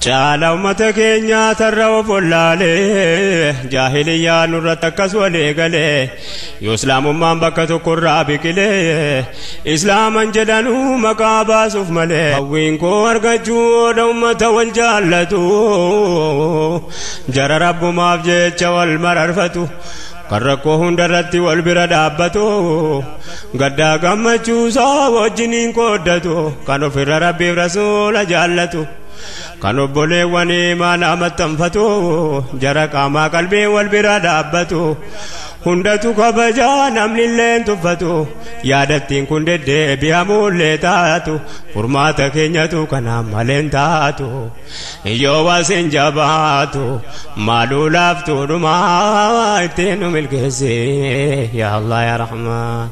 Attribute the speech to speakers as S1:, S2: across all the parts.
S1: Caala ummata keenyaa tarra of wallaalee jaahiliyyaa nurratti akkas walii galee yoo islaamummaan bakka tokkorraa biqilee islaaman jedhanuu maqaa baasuuf malee hawwiin koo argachuu ooda ummata wal jaallatu jara rabbumaaf jecha wal mararfatu kan rakkoo hundarratti wal bira dhaabbatu gaddaa gammachuusaa wajjiniin qooddatu kan ofirra rabbiif rasuula jaallatu kan obboleewwan imaana maxxanfatu jara qaamaa qalbii wal bira dhaabbatu hundatu kabajaa namni illeen tuffatu yaadattiin kun deddeebi'amuullee taatu furmaata keenyatu kanaan maleen taatu yoo wasin jabaatu maaluu laaftuudhumaa ittiin nu milkeessi yaa Allah yaa Rahmaan.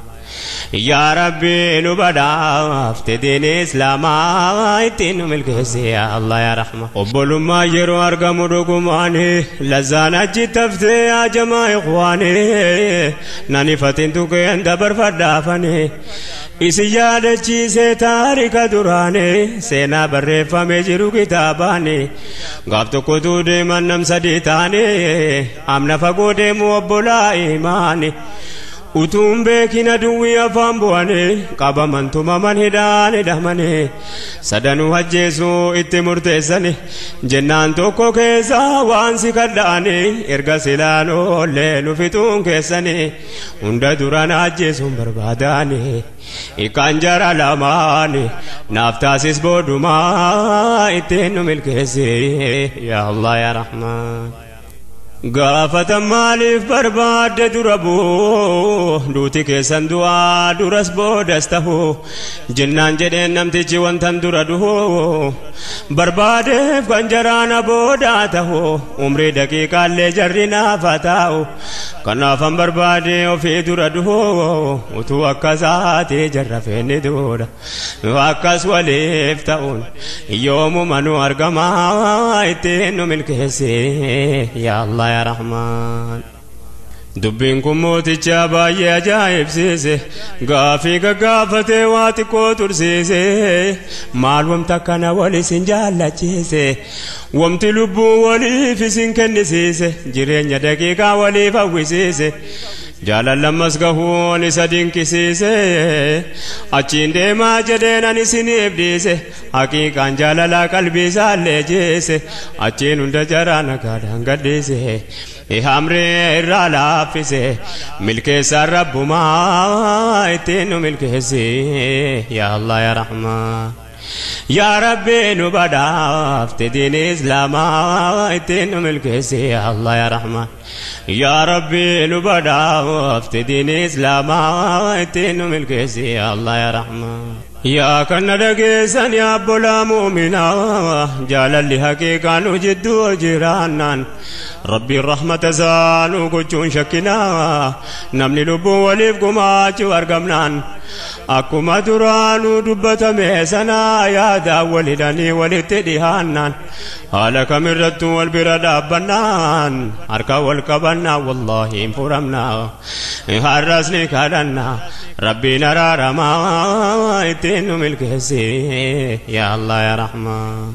S1: Yaa Rabbi nu badhaafte diin islaamaa ittiin nu milkeessi yaa Allah yaa Rahmaan. Obbolummaa yeroo argamu dhugumaani lazzaan achi taftee yaa jamaa ikhwaani nan ifatin tuqeen dabarfadhaafani isin yaadachiisee taarika duraani seenaa barreeffamee jiru kitaabaani gaaf tokkotu deeman nam sadii taani amna fagoo deemu obbolaa imaani. Utuun beekina duwwii afaan bu'anii qabaman tumaman hidhaan hidhamanii sadanuu ajjeesuu itti murteessanii jennaan tokko keessaa waan si kadha'anii erga silaan oollee nu fixuun keessanii hunda duraan ajjeesuun barbaadanii ikaan jara lamaanii naaf taasis boodumaa ittiin nu milkeessi yaa Allah yaa Rahmaan. Gaafata maaliif barbaadde dura bu'u duuti keessan du'aa duras boodas ta'u jennaan jedheen namtichi wantan dura du'u barbaadeef kan jaraana boodaa ta'u umrii daqiiqaallee jarri naafa taa'u kanaafan barbaade ofii dura du'u utuu akkasaatee jarra feenni duudha akkas waliif ta'uun yoomuma nu argamaa ittiin nu milkeessi yaa Allah yaa Rahmaan. Dubbiin kun mooticha baay'ee ajaa'ibsiise gaafii gaggaafatee waa xiqqoo tursiise maal wamta kana wal isin jaallachiise wamti lubbuu waliif isin kennisiise jireenya daqiiqaa waliif hawwisiise jaalallammas gahuun isa dinqisiise achiin deemaa jedheen ani isiniif dhiise haqiiqaan jaalalaa qalbii isaallee jeese achiin hunda jaraa nagaadhaan gadhiise hamree irraa laaffise milkeessaan rabbumaa ittiin nu milkeessi yaa Allah yaa Rahmaan. Yaa Rabbi nu badhaafte diin islaamaa ittiin nu milkeessi yaa Allah yaa Rahmaan. Yaa Rabbi nu badhaafte diin islaamaa ittiin nu milkeessi yaa Allah yaa Rahmaan. Yaa kana dhageessan yaa obbolaa muuminaa jaalalli haqiiqaa nu jidduu jiraannaan Rabbiin rahmata isaa nu gochuun shakkinaa namni lubbuu waliif gumaachuu argamnaan akkuma duraanuu dubbatame sanaa yaadaan wal hidhanii walitti dhihaannaan haala kamirrattuu wal bira dhaabbannaan harka wal qabannaa wallaahi hin furamnaa har'as ni kadhannaa Rabbiin araaramaa ittiin nu milkeessi yaa Allah yaa Rahmaan.